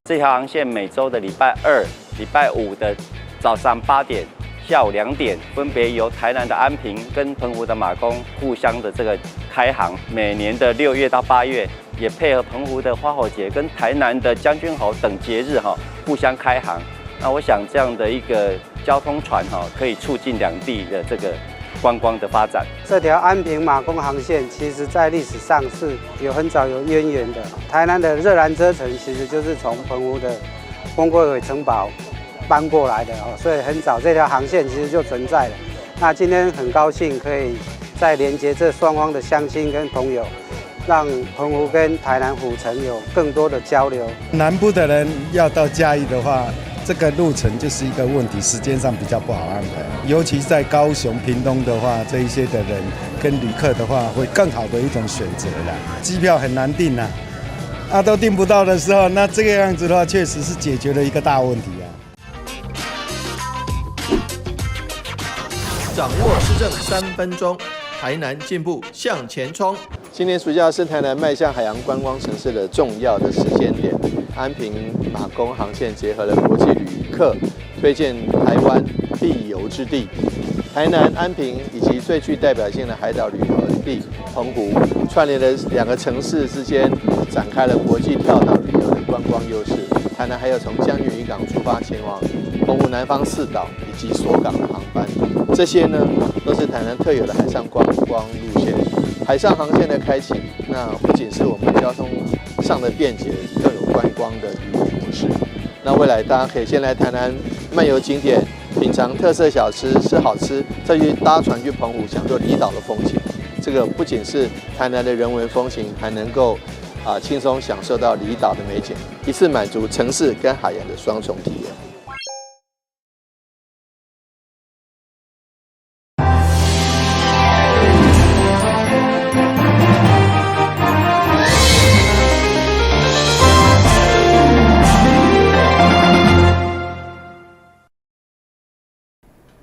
這條航線每週的禮拜二、禮拜五的早上8點、下午2點，分別由台南的安平跟澎湖的馬公互相的這個開航。每年的6月到8月，也配合澎湖的花火節跟台南的將軍猴等節日哈，互相開航。那我想這樣的一個交通船哈，可以促進兩地的這個觀光的發展。這條安平馬公航線，其實在歷史上是有很早有淵源的。台南的熱蘭遮城其實就是從澎湖的風櫃尾城堡搬過來的哦，所以很早這條航線其實就存在了。那今天很高興可以再連接這雙方的鄉親跟朋友，讓澎湖跟台南府城有更多的交流。南部的人要到嘉義的話，這個路程就是一個問題，時間上比較不好安排。尤其在高雄、屏東的話，這一些的人跟旅客的話，會更好的一種選擇啦。機票很難訂啊，啊都訂不到的時候，那這個樣子的話，確實是解決了一個大問題啊。掌握市政3分鐘，台南進步向前衝。今年暑假是台南邁向海洋觀光城市的重要的時間點。安平馬公航線結合了國際旅客推薦台灣必遊之地，台南安平以及最具代表性的海島旅遊地澎湖，串聯了兩個城市之間，展開了國際跳島旅遊的觀光優勢。台南還有從江運漁港出發前往澎湖南方四島以及鎖港的航班，這些呢都是台南特有的海上觀光路線。海上航線的開啟，那不僅是我們交通上的便捷，更有觀光的旅遊模式。那未來大家可以先來台南漫遊景點，品嘗特色小吃，吃好吃，再去搭船去澎湖，享受離島的風情。這個不僅是台南的人文風情，還能夠輕鬆享受到離島的美景，一次滿足城市跟海洋的雙重體驗。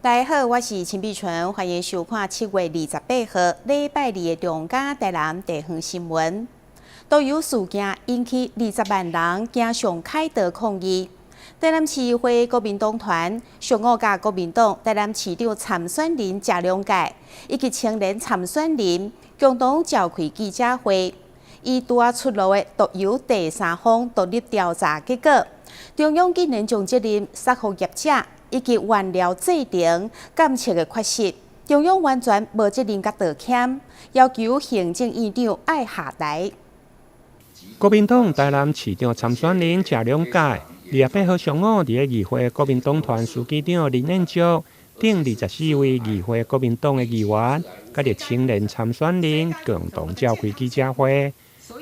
大家好，我是陳碧純，歡迎收看7月28號禮拜二的中嘉台南地方新聞。毒油事件引起20萬人行上凱道抗議。台南市議會國民黨團上午佮國民黨台南市長參選人謝龍介以及青年參選人共同召開記者會，以拄仔出爐的毒油第三方獨立調查結果，中央竟然將責任卸予業者以及原料製程檢測的缺失，中央完全無責任佮道歉，要求行政院長愛下台。國民黨台南市長參選人謝龍介，28號上午佇咧議會國民黨團書記長林彥石等24位議會國民黨的議員，佮著青年參選人共同召開記者會。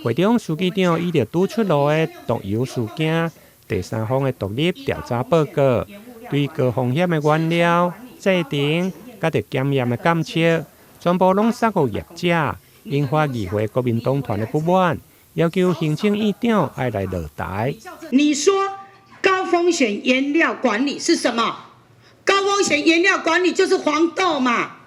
會中書記長以著拄出爐的毒油事件第三方的獨立調查報告，對高風險的原料、製程、佮著檢驗的檢測，全部攏卸予業者，引發議會國民黨團的不滿，要求行政院長愛來落台。你說高風險原料管理是什麼？高風險原料管理就是黃豆嘛。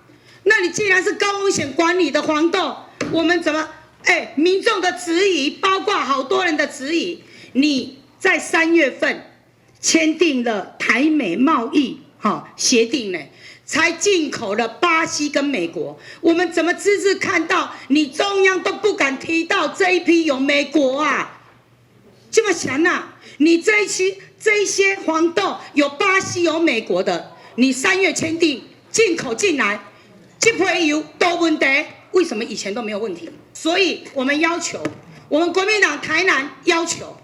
那你既然是高風險管理的黃豆，我們怎麼？欸，民眾的質疑，包括好多人的質疑，你在3月份簽訂了台美貿易協定呢，才進口了巴西跟美國，我們怎麼只是看到你中央都不敢提到這一批有美國啊？這麼強啊！你這一期這一些黃豆有巴西有美國的，你3月簽訂進口進來，這批油都問題，為什麼以前都沒有問題？所以我們要求，我們國民黨台南要求，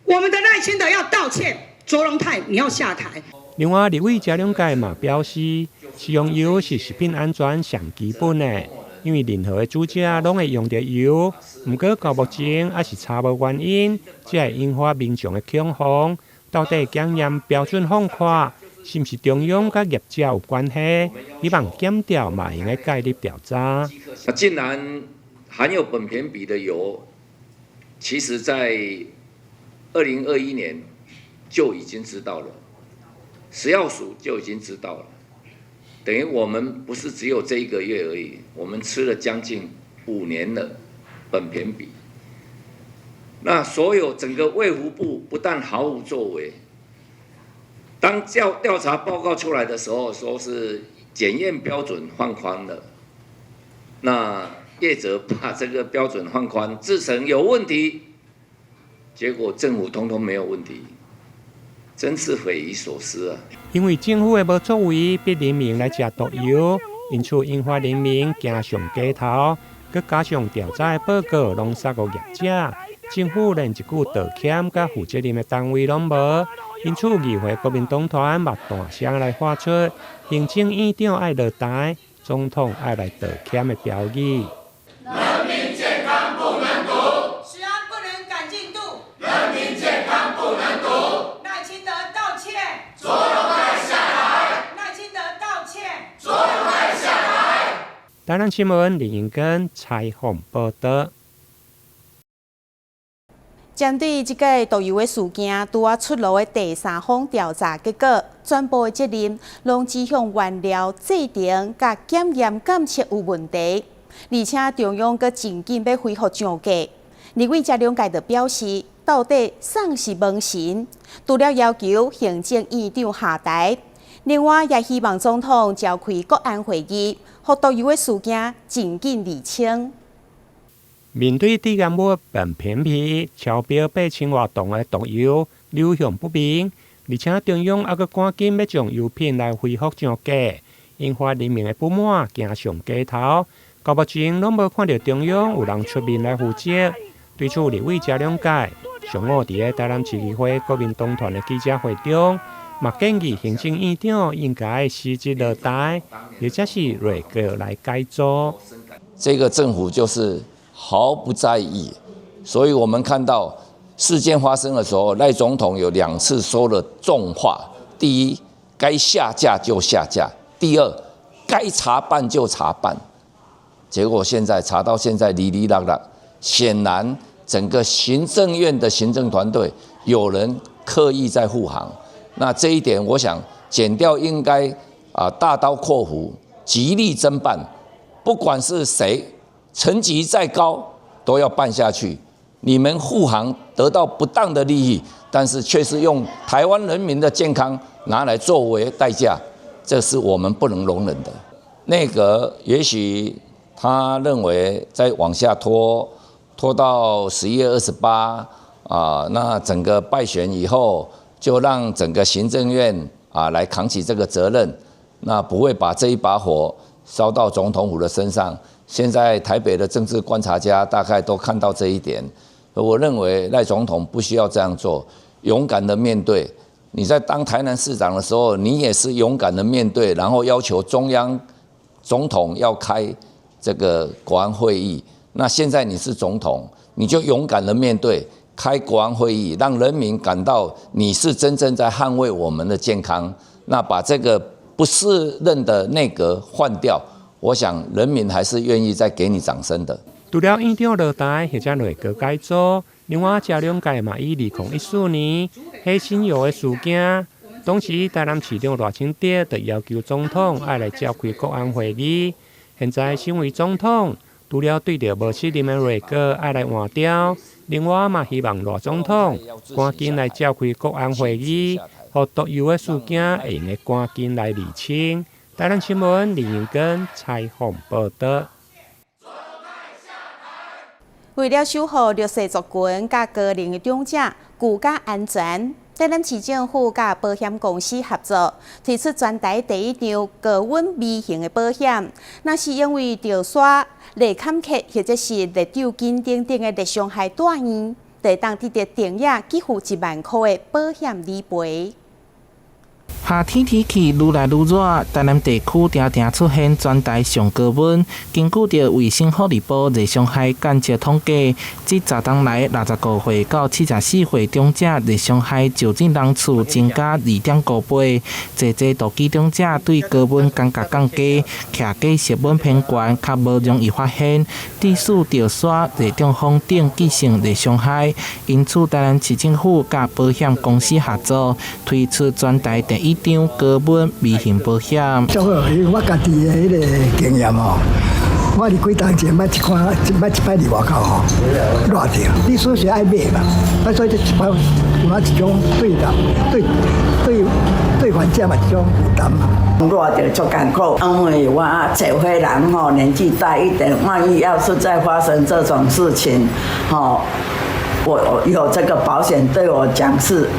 我們的賴清德要道歉，卓榮泰你要下台。另外，立委謝龍介嘛表示，食用油是食品安全上基本的，因為任何的煮食攏會用著油，毋過到目前猶是查無原因，才會引發民眾的恐慌。到底檢驗標準放寬，是毋是中央佮業者有關係？希望檢調嘛會用得介入調查。那竟然含有苯駢比的油，其實在2021年就已經知道了。食藥署就已經知道了，等於我們不是只有這一個月而已，我們吃了將近5年了苯駢比。那所有整個衛福部不但毫無作為，當調查報告出來的時候，說是檢驗標準放寬了，那業者把這個標準放寬，製程有問題，結果政府通通沒有問題，真是匪夷所思啊！因為政府的無作為，逼人民來食毒油，因此引發人民行上街頭，閣加上調查的報告攏送予業者，政府連一句道歉佮負責任的單位攏無，因此議會國民黨團嘛大聲來發出行政院長愛落台，總統愛來道歉的標語。人民健康不能賭，食安不能趕進度，人民健康不能賭。賴清德道歉，卓榮泰下台，賴清德道歉，卓榮泰下台。台南新聞林英根採訪報導。針對這個毒油的事件，拄仔出爐的第三方調查結果，全部的責任攏指向原料製程佮檢驗監測有問題，而且中央閣真緊欲恢復上架。立委謝龍介就表示，到底啥是門神？除了要求行政院長下台，另外也希望總統召開國安會議，予毒油的事件盡緊釐清。面對致癌物苯偏鈹超標8,000外噸的毒油流向不明，而且中央猶閣趕緊欲將油品來恢復上架，引發人民的不滿，行上街頭。到目前攏無看著中央有人出面來負責。對此，立委謝龍介上午佇咧台南市議會國民黨團的記者會中，嘛建議行政院長應該辭職落台，或者是內閣來改組。這個政府就是毫不在意，所以我們看到事件發生的時候，賴總統有兩次說了重話：第一，該下架就下架；第二，該查辦就查辦。結果現在查到現在哩哩啦啦，顯然整個行政院的行政團隊有人刻意在護航。那這一點，我想檢調應該大刀闊斧，極力偵辦，不管是誰。層級再高都要辦下去。你們護航得到不當的利益，但是卻是用台灣人民的健康拿來作為代價，這是我們不能容忍的。內閣也許他認為再往下拖，拖到11月28啊，那整個敗選以後，就讓整個行政院啊來扛起這個責任，那不會把這一把火燒到總統府的身上。現在台北的政治觀察家大概都看到這一點，我認為賴總統不需要這樣做，勇敢的面對。你在當台南市長的時候，你也是勇敢的面對，然後要求中央總統要開這個國安會議。那現在你是總統，你就勇敢的面對，開國安會議，讓人民感到你是真正在捍衛我們的健康。那把這個不適任的內閣換掉。我想人民還是願意再給你掌聲的。除了院長落台或者內閣改組，另外謝龍介嘛以2014年火星油的事件，當時台南市長賴清德就要求總統愛來召開國安會議。現在身為總統，除了對著無適任的內閣愛來換掉，另外嘛希望賴總統趕緊來召開國安會議，予毒油的事件會用得趕緊來釐清。台南新聞林英根採訪報導。為了守護弱勢族群佮高齡的長者居家安全，台南市政府佮保險公司合作，推出全台第一張高溫微型的保險。若是因為著沙、熱坎客或者是熱酒筋等等的熱傷害住院，就會當得著定額給付1萬箍的保險理賠。夏天天氣愈來愈熱，台南地區定定出現全台上高溫。根據著衛生福利部熱傷害監測統計，這10冬來65歲到74歲長者熱傷害就診人次增加2.5倍。濟濟度機長者對高溫感覺降低，徛家室溫偏懸，較無容易發現，致使著沙、熱中風等急性熱傷害。因此，台南市政府佮保險公司合作，推出全台第一張高溫微型保險。足好，因為我家己的彼个經驗吼，我佇幾冬前捌一看，捌一擺佇外口吼熱著，你首先愛買嘛，啊所以這一擺有影一種對人對對對患者嘛一種負擔嘛。熱著足艱苦，因為我這歲人吼年紀大一點，萬一要是再發生這種事情，吼，我有這個保險對我講是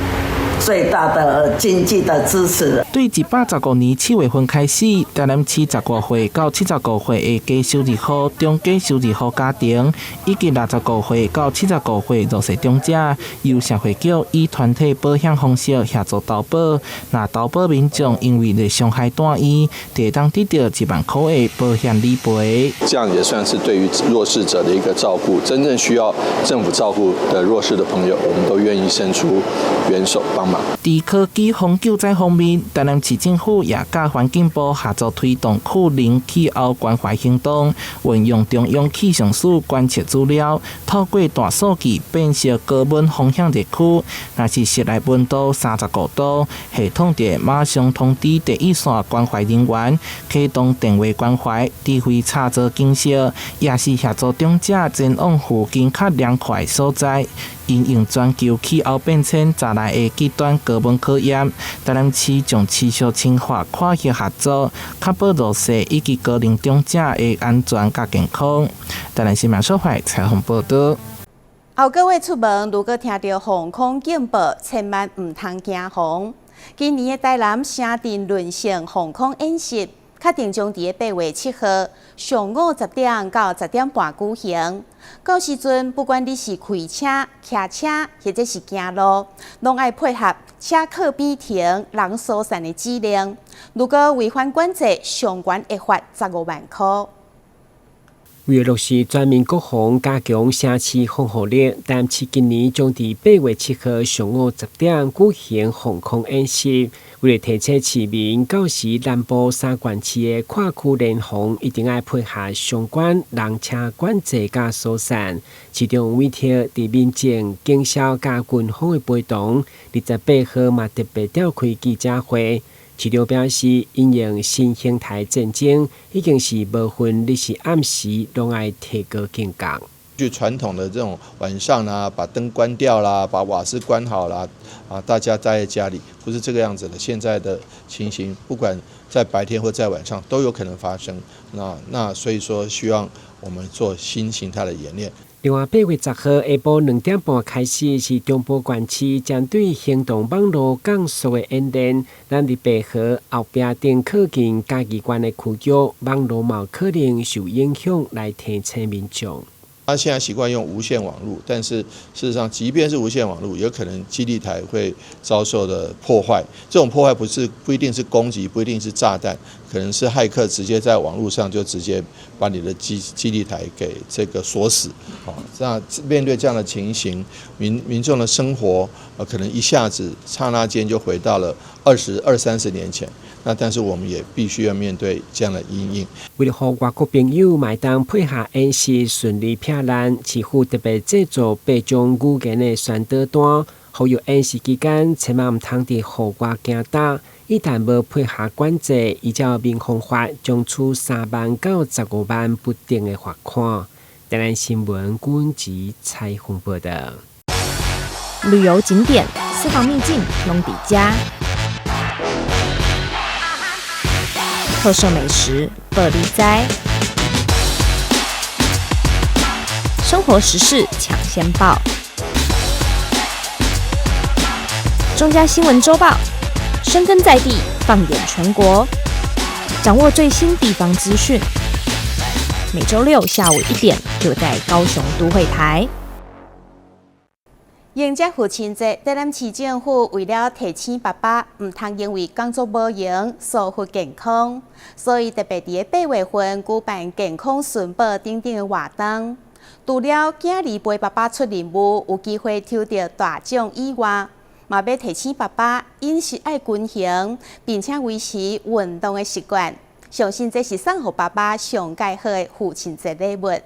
最大的經濟的支持。對115年7月份開始，台南市15歲到75歲的低收入戶、中低收入戶家庭，以及65歲到75歲弱勢長者，由社會局以團體保險方式協助投保。若投保民眾因為熱傷害住院，就會當得著1萬箍的保險理賠。這樣也算是對於弱勢者的一個照顧。真正需要政府照顧的弱勢的朋友，我們都願意伸出援手幫忙。佇科技防救災方面，台南市政府也佮環境部合作推動酷零氣候關懷行動，運用中央氣象署觀測資料，透過大數據辨識高溫風險熱區。若是室內溫度35度，系統就會馬上通知第一線關懷人員，啟動電話關懷、指揮插座警示，也是協助長者前往附近較涼快的所在。因應全球氣候變遷帶來的極端高溫考驗，台南市將持續深化跨縣合作，確保弱勢以及高齡長者的安全佮健康。台南新聞小懷採訪報導。後個月出門，如果聽著防空警報，千萬毋通驚惶。今年的台南城鎮淪陷防空演習，確定將佇8月7號上午10點到10點半舉行。到時陣，不管你是開車、騎車，或者是行路，攏愛配合車靠邊停、人疏散的指令。如果違反管制，上懸會罰15萬箍。為了落實全民國防，加強城市防護力，台南市今年將佇8月7號上午十點舉行防空演習。為了提醒市民，到時南部三縣市的跨區聯防一定愛配合相關人車管制佮疏散。市長委託佇民政、警消佮軍方的陪同，28號嘛特別召開記者會。市長表示，因應新形態戰爭，已經是無分日時暗時，攏愛提高警覺。據傳統的這種晚上啊，把燈關掉啦，把瓦斯關好啦，啊，大家待在家裡，不是這個樣子的。現在的情形，不管在白天或在晚上，都有可能發生。那所以說，希望我們做新形態的演練。另外，8月10號下晡2點半開始，是中部縣市針對行動網路降速的演練。咱佇8號後壁頂靠近嘉義縣的區域，網路嘛有可能受影響，來提醒民眾。他現在習慣用無線網路，但是事實上，即便是無線網路，有可能基地台會遭受的破壞。這種破壞不一定是攻擊，不一定是炸彈，可能是駭客直接在網路上就直接把你的基地台給這個鎖死。好，那面對這樣的情形，民眾的生活可能一下子剎那間就回到了二三十年前。那但是我們也必須要面對這樣的因應。為了予外國朋友嘛會當配合演習順利避難，市府特別製作八種語言的宣導單，呼籲演習期間千萬毋通佇戶外行踏。一旦無配合管制，依照民防法將處3萬到15萬不等的罰款。台南新聞郭吉採訪報導。旅遊景點、私房秘境，攏佇遮。特色美食，報你知；生活時事搶先報，中嘉新聞週報，深耕在地，放眼全國，掌握最新地方資訊。每週六下午1點，就在高雄都會台。迎接父親節，台南市政府為了提醒爸爸，毋通因為工作無閒疏忽健康，所以特別佇8月份舉辦健康尋寶等等的活動。除了囝兒陪爸爸出任務，有機會抽著大獎以外，嘛欲提醒爸爸飲食愛均衡，並且維持運動的習慣。相信這是送予爸爸上蓋好的父親節禮物。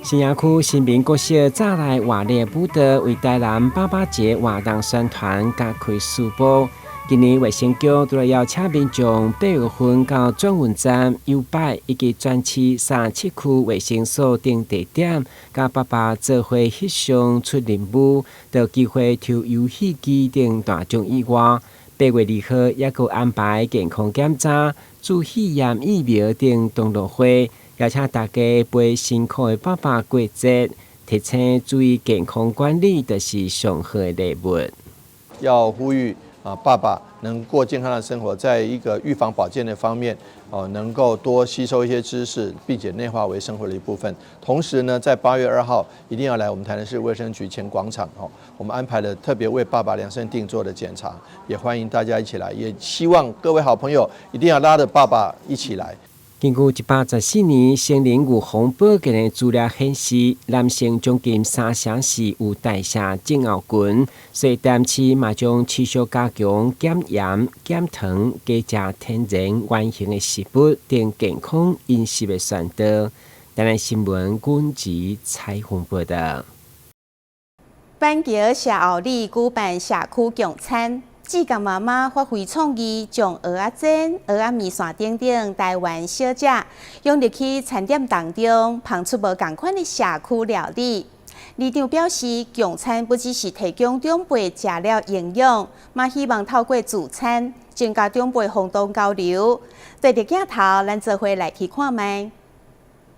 新營區新民國小早來活力舞蹈為台南爸爸節活動宣傳，佮開書報。今年衛生局除了邀請民眾8月份到轉運站、郵擺以及全市37區衛生所等地點，佮爸爸做伙翕相出任務，得機會抽遊戲機等大獎以外，8月2號猶閣安排健康檢查、注肺炎疫苗等同樂會，邀請大家陪辛苦的爸爸過節，提醒注意健康管理，就是上好的禮物。要呼籲啊，爸爸能過健康的生活，在一個預防保健的方面，哦，能夠多吸收一些知識，並且內化為生活的一部分。同時呢，在8月2號一定要來我們台南市衛生局前廣場，哦，我們安排了特別為爸爸量身定做的檢查，也歡迎大家一起來，也希望各位好朋友一定要拉着爸爸一起來。根據114年成人預防保健的資料顯示，男性將近三成是有代謝症候群，所以台南市嘛將持續加強減鹽、減糖、加食天然原型的食物等健康飲食的宣導。台南新聞軍籍採訪報道。板橋社後里舉辦社區共餐。志工媽媽發揮創意，將蚵仔煎、蚵仔麵線等等台灣小食，融入去餐點當中，烹出無仝款的社區料理。里長表示，共餐不只是提供長輩食了營養，嘛希望透過聚餐，增加長輩互動交流。對著鏡頭，咱做伙來去看覓。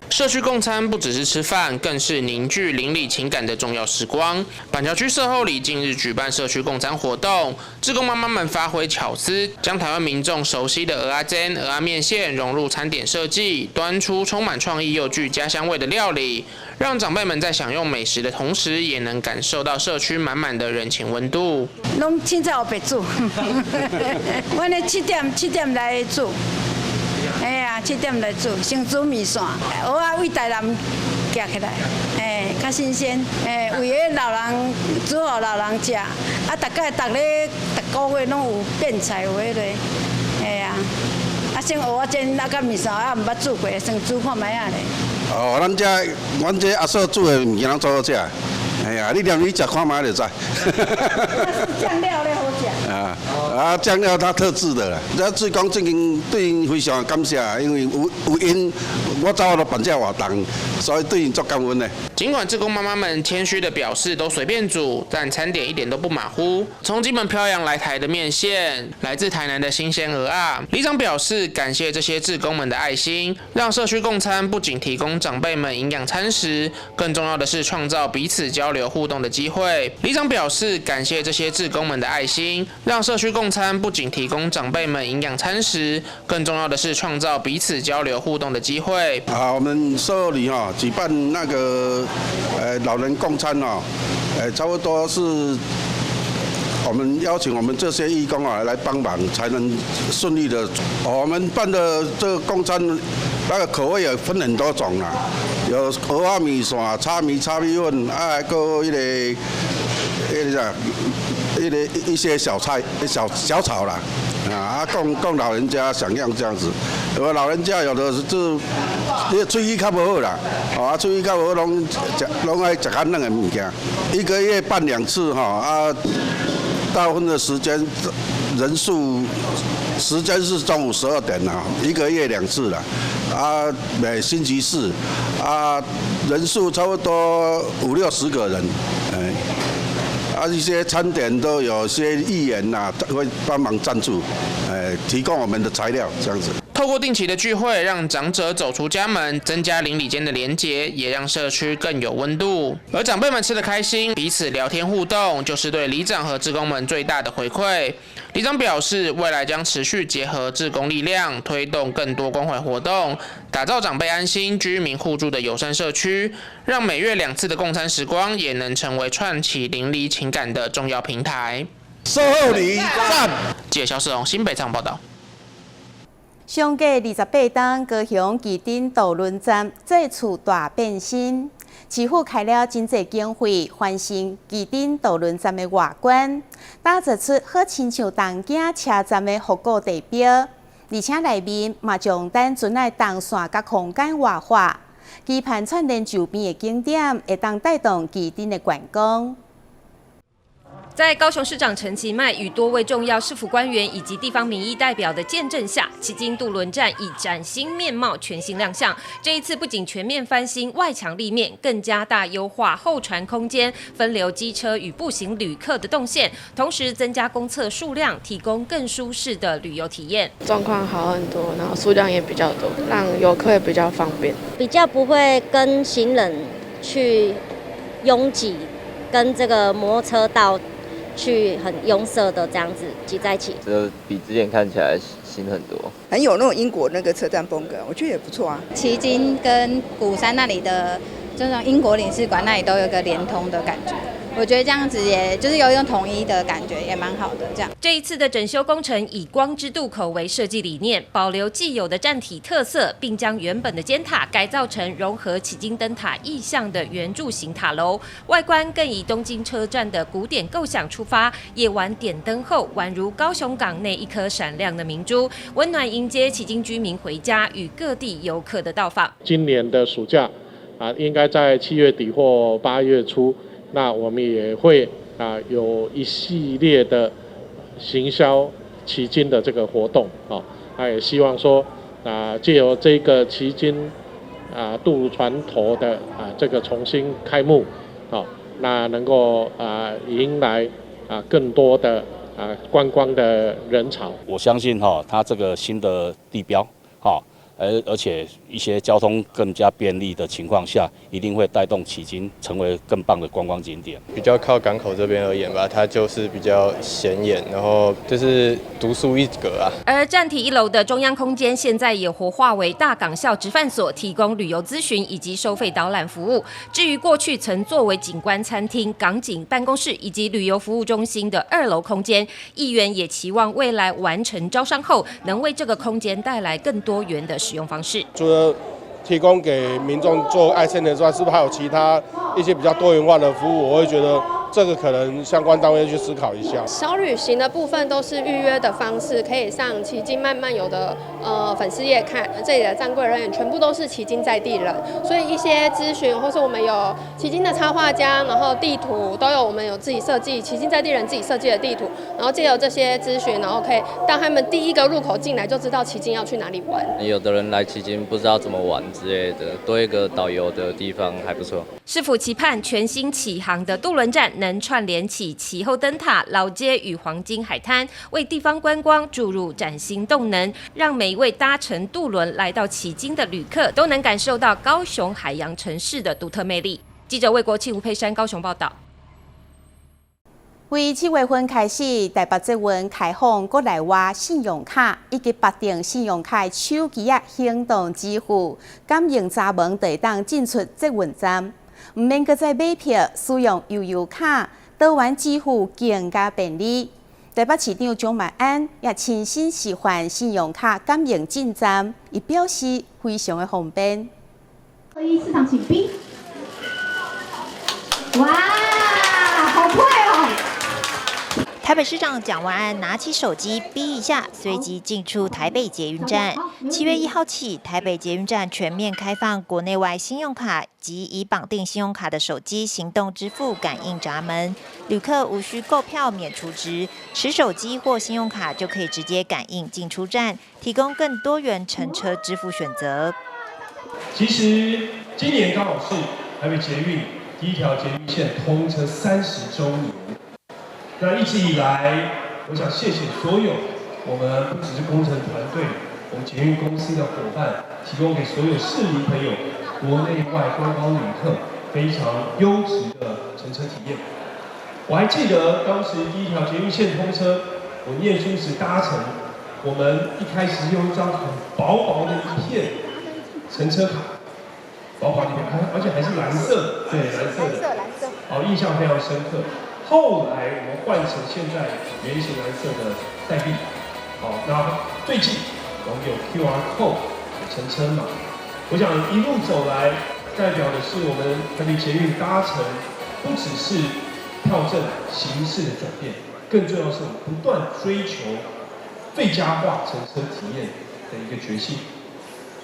社區共餐不只是吃飯，更是凝聚鄰里情感的重要時光。板橋區社后里近日舉辦社區共餐活動，志工媽媽們發揮巧思，將台灣民眾熟悉的蚵仔煎、蚵仔麵線融入餐點設計，端出充滿創意又具家鄉味的料理，讓長輩們在享用美食的同時，也能感受到社區滿滿的人情溫度。攏凊彩烏白煮，阮咧7點來煮。哎呀，7點來煮，先煮麵線，蚵仔對台南寄起來，哎，較新鮮，哎，為彼老人煮予老人食，啊，大概逐咧逐個月攏有變菜有彼个，哎呀，啊，先蚵仔煎啊，佮麵線啊，毋捌煮過，先煮看覓仔咧。哦，咱遮阮這阿嫂煮的物件攏做好食。哎呀，你連你食看覓就知。醬料咧好食。啊啊，醬料他特製的啦。這志工最近對𪜶非常感謝，因為有有𪜶，我走都辦這活動，所以對𪜶足感恩的。儘管志工媽媽們謙虛的表示都隨便煮，但餐點一點都不馬虎。從金門漂洋來台的麵線，來自台南的新鮮蚵仔。里長表示感謝這些志工們的愛心，讓社區共餐不僅提供長輩們營養餐食，更重要的是創造彼此交流互動的機會。里長表示感謝這些志工們的愛心，讓社區共餐不僅提供長輩們營養餐食，更重要的是創造彼此交流互動的機會。啊，我們社後里哈舉辦那個老人共餐哦，差不多是我們邀請我們這些義工啊來幫忙，才能順利的。我們辦的這個共餐，那個口味也分很多種啦，有蚵仔麵線、炒麵、炒米粉，啊，還有彼個啥，彼個一些小菜、小小炒啦，啊，供供老人家享用這樣子。有的老人家有的是就，你喙齒較無好啦，啊，喙齒較無好，攏食攏愛食較軟的物件。一個月辦兩次哈，啊，大部分的時間人數時間是中午12點啦，一個月兩次啦，啊，每星期四，啊，人數差不多五六十個人，哎。啊，一些餐點都有些議員呐會幫忙贊助，提供我們的材料這樣子。透過定期的聚會，讓長者走出家門，增加鄰里間的連結，也讓社區更有溫度。而長輩們吃得開心，彼此聊天互動，就是對里長和志工們最大的回饋。里長表示，未來將持續結合志工力量，推動更多關懷活動，打造長輩安心、居民互助的友善社區，讓每月兩次的共餐時光，也能成為串起鄰里情感的重要平台。社後里讚。記者蕭世榮新北場報道。上過28冬，高雄旗津渡輪站再次大變身，市府開了真濟經費，翻新旗津渡輪站的外觀，打造出好親像東京車站的復古地標，而且內面嘛將單船的動線佮空間活化，期盼串聯周邊的景點，會當帶動旗津的觀光。在高雄市长陈其迈与多位重要市府官员以及地方民意代表的见证下，旗津渡轮站以崭新面貌全新亮相。这一次不仅全面翻新外墙立面，更加大优化候船空间，分流机车与步行旅客的动线，同时增加公厕数量，提供更舒适的旅游体验。状况好很多，然后数量也比较多，让游客也比较方便，比较不会跟行人去拥挤，跟这个摩托车道去很拥塞的这样子挤在一起。这比之前看起来新很多，很有那种英国那个车站风格，我觉得也不错啊。旗津跟鼓山那里的这种英国领事馆那里都有个连通的感觉。我觉得这样子也就是有一种统一的感觉，也蛮好的。这样。这一次的整修工程以光之渡口为设计理念，保留既有的站体特色，并将原本的尖塔改造成融合旗津灯塔意象的圆柱形塔楼，外观更以东京车站的古典构想出发。夜晚点灯后，宛如高雄港内一颗闪亮的明珠，温暖迎接旗津居民回家与各地游客的到访。今年的暑假应该在7月底或8月初。那我们也会有一系列的行销旗津的这个活动啊，那也希望说借由这个旗津渡船头的这个重新开幕，好，那能够迎来更多的观光的人潮。我相信哈，它这个新的地标哈，而且一些交通更加便利的情况下，一定会带动旗津成为更棒的观光景点。比较靠港口这边而言吧，它就是比较显眼，然后就是独树一格啊。而站体一楼的中央空间，现在也活化为大港校职范所，提供旅游咨询以及收费导览服务。至于过去曾作为景观餐厅、港景办公室以及旅游服务中心的二楼空间，议员也期望未来完成招商后，能为这个空间带来更多元的使用方式。除了提供给民众做爱餐的之外，是不是还有其他一些比较多元化的服务？我会觉得这个可能相关单位去思考一下。小旅行的部分都是预约的方式，可以上旗津慢漫游的粉丝页看，这里的站柜人员全部都是旗津在地人，所以一些咨询或是我们有旗津的插画家，然后地图都有，我们有自己设计旗津在地人自己设计的地图，然后借由这些咨询，然后可以当他们第一个入口进来就知道旗津要去哪里玩。有的人来旗津不知道怎么玩之类的，多一个导游的地方还不错。市府期盼全新启航的渡轮站能串联起旗后灯塔、老街与黄金海滩，为地方观光注入崭新动能，让每一位搭乘渡轮来到旗津的旅客都能感受到高雄海洋城市的独特魅力。记者魏国庆、吴佩珊高雄报道。为7月份开始，台北捷运开放国内外信用卡以及绑定信用卡手机仔行动支付，感应闸门就会当进出捷运站，毋免阁再买票，使用悠游卡，多元支付更加便利。台北市长蒋万安也亲身示范信用卡感应进站，伊表示非常的方便。一市长请嗶。哇，好快哦！台北市长蒋万安拿起手机哔一下，随即进出台北捷运站。7月1号起，台北捷运站全面开放国内外信用卡及已绑定信用卡的手机行动支付感应闸门，旅客无需购票免储值，持手机或信用卡就可以直接感应进出站，提供更多元乘车支付选择。其实今年刚好是台北捷运第一条捷运线通车30周年。那一直以来，我想谢谢所有我们不只是工程团队，我们捷运公司的伙伴，提供给所有市民朋友、国内外观光旅客非常优质的乘车体验。我还记得当时第一条捷运线通车，我念书时搭乘，我们一开始用一张很薄薄的一片乘车卡，薄薄的一片，而且还是蓝色，对，蓝色的，好，印象非常深刻。后来我们换成现在圆形蓝色的代币，好，那最近我们有 QR code 乘车码，我想一路走来，代表的是我们台北捷运搭乘不只是票证形式的转变，更重要是我们不断追求最佳化乘车体验的一个决心。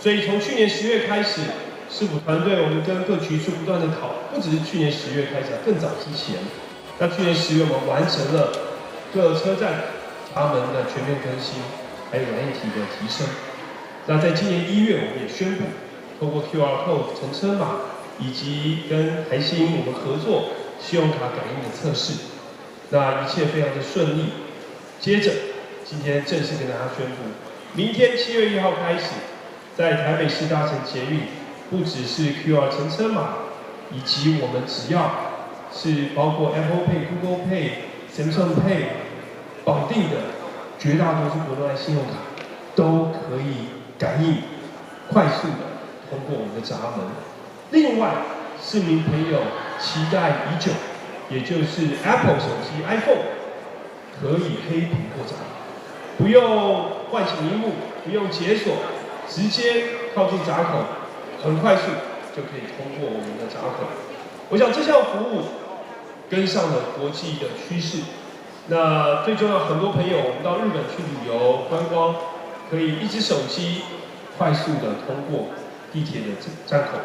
所以从去年10月开始，市府团队我们跟各局处不断的讨，不只是去年十月开始，更早之前。那去年10月，我们完成了各车站闸门的全面更新，还有软硬体的提升。那在今年1月，我们也宣布，透过 QR code 乘车码，以及跟台新我们合作信用卡感应的测试，那一切非常的顺利。接着，今天正式跟大家宣布，明天7月1号开始，在台北市搭乘捷运，不只是 QR 乘车码，以及我们只要是包括 Apple Pay、Google Pay、Samsung Pay 绑定的绝大多数国内外信用卡，都可以感应快速的通过我们的闸门。另外，市民朋友期待已久，也就是 Apple 手机 iPhone 可以黑屏过闸，不用唤醒萤幕，不用解锁，直接靠近闸口，很快速就可以通过我们的闸口。我想这项服务跟上了国际的趋势。那最重要，很多朋友我们到日本去旅游观光，可以一只手机快速的通过地铁的站口。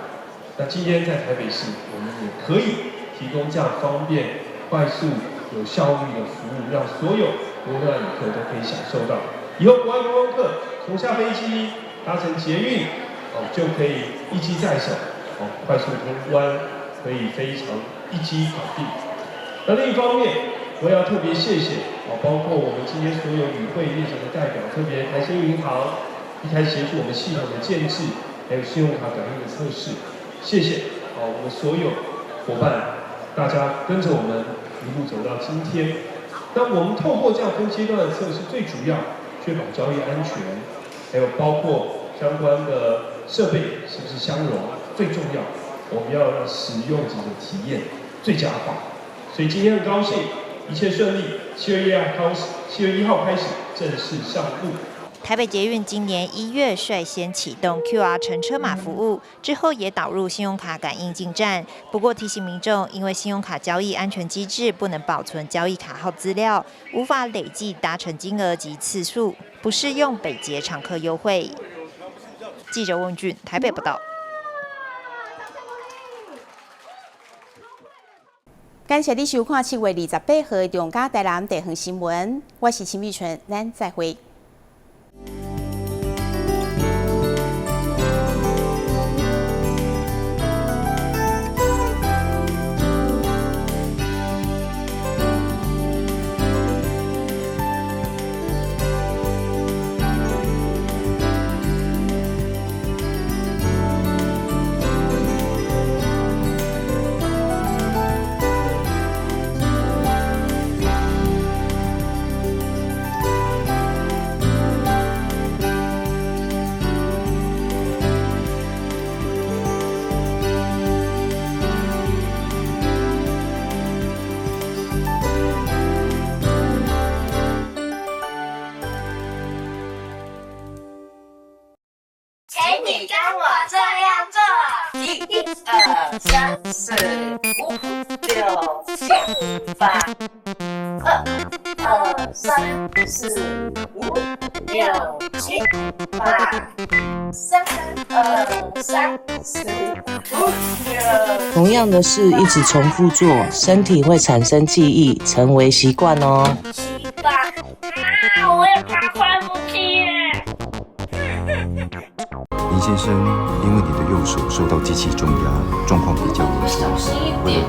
那今天在台北市，我们也可以提供这样方便、快速、有效率的服务，让所有国内外旅客都可以享受到。以后国外观光客从下飞机搭乘捷运，就可以一机在手，快速通关，可以非常一机搞定。那另一方面，我要特别谢谢包括我们今天所有与会业者的代表，特别台新银行一开始协助我们系统的建置，还有信用卡感应的测试，谢谢我们所有伙伴，大家跟着我们一路走到今天。那我们透过这样分阶段的测试，最主要确保交易安全，还有包括相关的设备是不是相容，最重要，我们要让使用者的体验最佳化。所以今天很高兴，一切顺利。7月1号开始正式上路。台北捷运今年1月率先启动 QR 乘车码服务，之后也导入信用卡感应进站。不过提醒民众，因为信用卡交易安全机制不能保存交易卡号资料，无法累计搭乘金额及次数，不适用北捷常客优惠。记者翁俊台北报道。感谢你收看7月28号的中嘉台南地方新闻，我是陈美纯，咱再会。 1、2、3、4、5、6、7、8，2、2、3、4、5、6、7、8，3、2、3、4、5、6。同样的事一直重复做，身体会产生记忆，成为习惯哦。7、8，啊！我也怕快不起耶。林先生，因为你的右手受到机器重压，状况比较严重，为了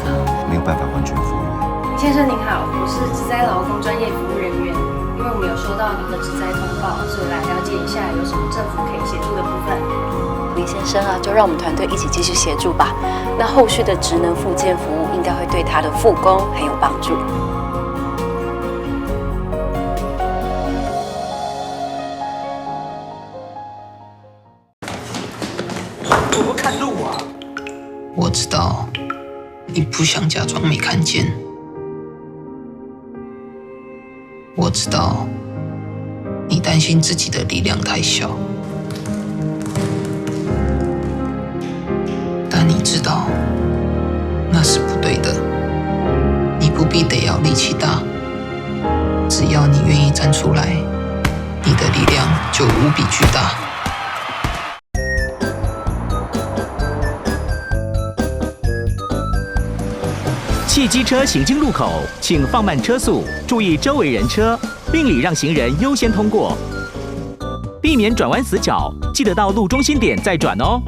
没有办法完全复原。先生您好，我是职灾劳工专业服务人员，因为我们有收到您的职灾通报，所以来了解一下有什么政府可以协助的部分。林先生啊，就让我们团队一起继续协助吧。那后续的职能复健服务应该会对他的复工很有帮助。我知道你不想假装没看见，我知道你担心自己的力量太小，但你知道那是不对的。你不必得要力气大，只要你愿意站出来，你的力量就无比巨大。汽機車行經路口，請放慢車速，注意周圍人車，並禮讓行人優先通過，避免轉彎死角，記得到路中心點再轉哦。